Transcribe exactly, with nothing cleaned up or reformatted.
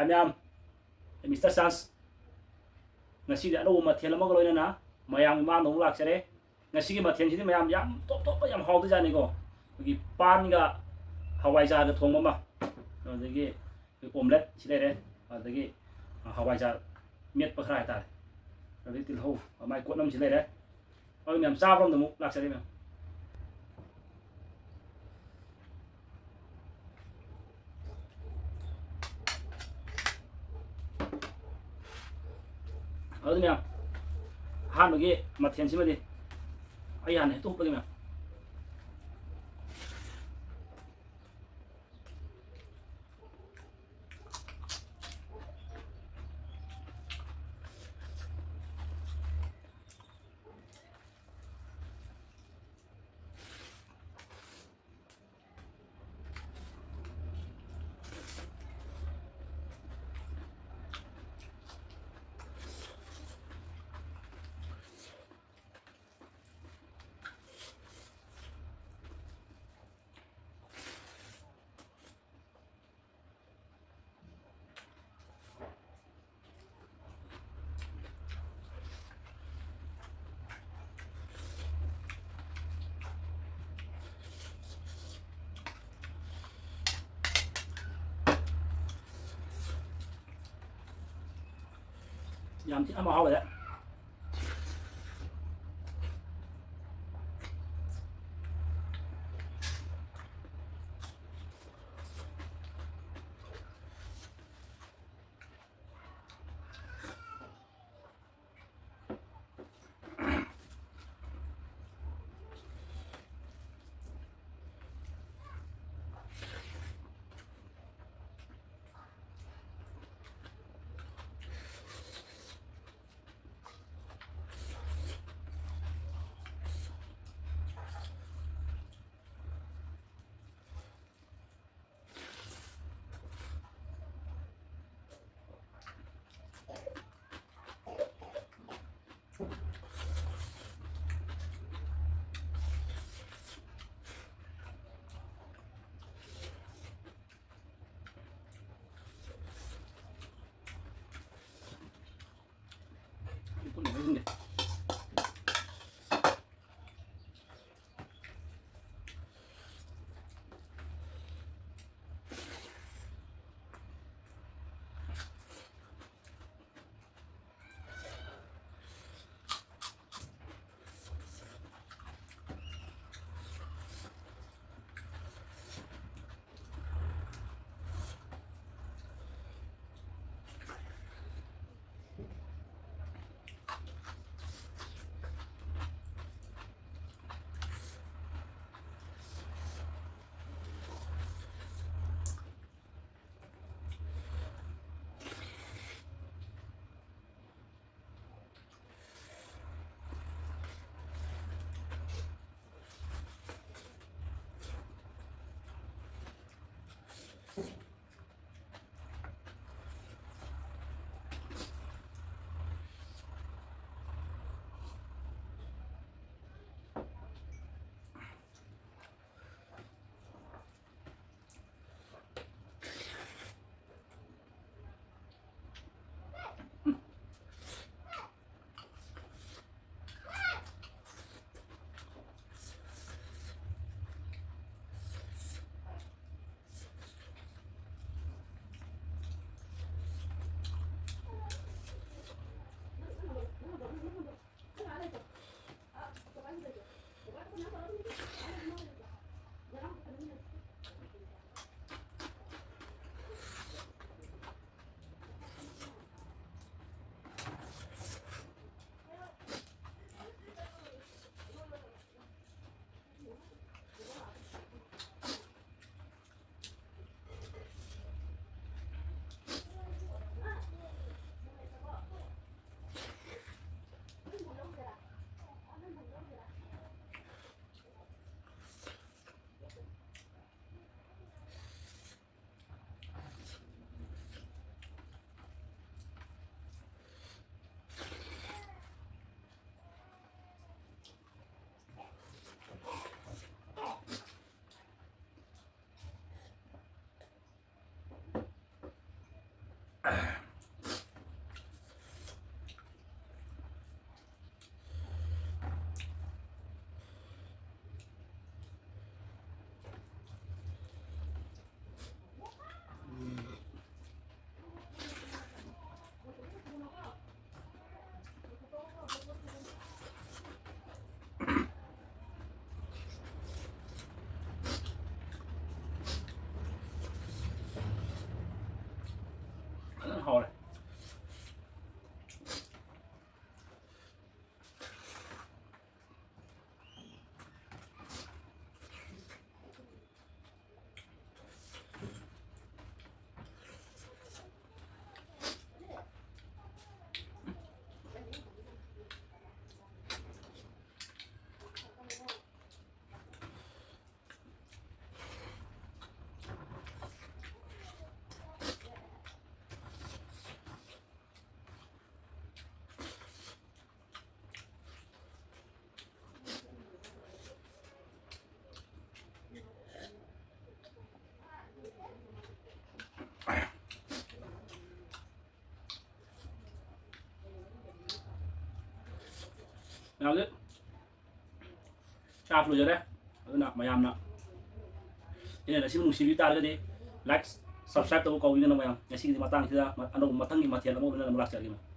ꯃꯌꯥꯝ, mister chance ꯉꯁꯤꯗꯤ ꯑꯅꯧꯕ ꯃꯊꯦꯜ ꯑꯃꯒ ꯂꯣꯏꯅꯅ ꯃꯌꯥꯝꯒꯤ ꯃꯥꯡꯗ ꯑꯃꯨꯛ ꯂꯥꯛꯆꯔꯦ꯫ ꯉꯁꯤꯒꯤ ꯃꯊꯦꯜꯁꯤꯗꯤ ꯃꯌꯥꯝ ꯌꯥꯝ ꯇꯣꯞ ꯇꯣꯞꯄ, ꯌꯥꯝ ꯍꯥꯎꯗꯣꯏꯖꯥꯠꯅꯤꯀꯣ꯫ ꯑꯩꯈꯣꯏꯒꯤ ꯄꯥꯟꯒ ꯍꯋꯥꯏꯖꯥꯔꯒ ꯊꯣꯡꯕ ꯑꯃ, ꯑꯗꯒꯤ ꯑꯩꯈꯣꯏ ꯑꯣꯝꯂꯦꯠ ꯁꯤ ꯂꯩꯔꯦ, ꯑꯗꯒꯤ ꯍꯋꯥꯏꯖꯥꯔ ꯃꯦꯠꯄ ꯈꯔ ꯍꯥꯏꯇꯥꯔꯦ, ꯑꯗꯒꯤ ꯇꯤꯜꯍꯧ, ꯃꯥꯏ ꯀꯣꯠꯅꯕꯁꯤ ꯂꯩꯔꯦ꯫ ꯑꯗꯨ ꯃꯌꯥꯝ ꯆꯥꯕ ꯑꯃꯗ ꯑꯃꯨꯛ ꯂꯥꯛꯆꯔꯤ ꯃꯌꯥꯝ꯫ ꯑꯗꯨꯅ ꯑꯍꯥꯟꯕꯒꯤ ꯃꯊꯦꯜꯁꯤꯃꯗꯤ ꯑꯩ ꯍꯥꯟꯅ ꯍꯦꯛꯇ ꯍꯨꯞꯂꯒꯦ ꯃꯌꯥꯝ꯫ ꯌꯥꯝ ꯊꯤꯅ ꯃꯍꯥꯎ ꯂꯩꯔꯦ꯫ ꯐꯖꯅ ꯍꯥꯎꯔꯦ꯫ ꯃꯌꯥꯝꯁꯦ ꯆꯥꯕ ꯂꯣꯏꯖꯔꯦ꯫ ꯑꯗꯨꯅ ꯃꯌꯥꯝꯅ ꯆꯦꯅꯦꯜ ꯑꯁꯤꯕꯨ ꯅꯨꯡꯁꯤꯕꯤꯕ ꯇꯥꯔꯒꯗꯤ ꯂꯥꯏꯛ, ꯁꯕꯁꯀ꯭ꯔꯥꯏꯕ ꯇꯧꯕ ꯀꯥꯎꯕꯤꯒꯅꯨ ꯃꯌꯥꯝ꯫ ꯉꯁꯤꯒꯤꯗꯤ ꯃꯇꯥꯡꯁꯤꯗ ꯑꯅꯧꯕ ꯃꯊꯪꯒꯤ ꯃꯊꯦꯜ ꯑꯃ ꯑꯣꯏꯅ ꯑꯃꯨꯛ ꯂꯥꯛꯆꯔꯒꯦ ꯃꯌꯥꯝ꯫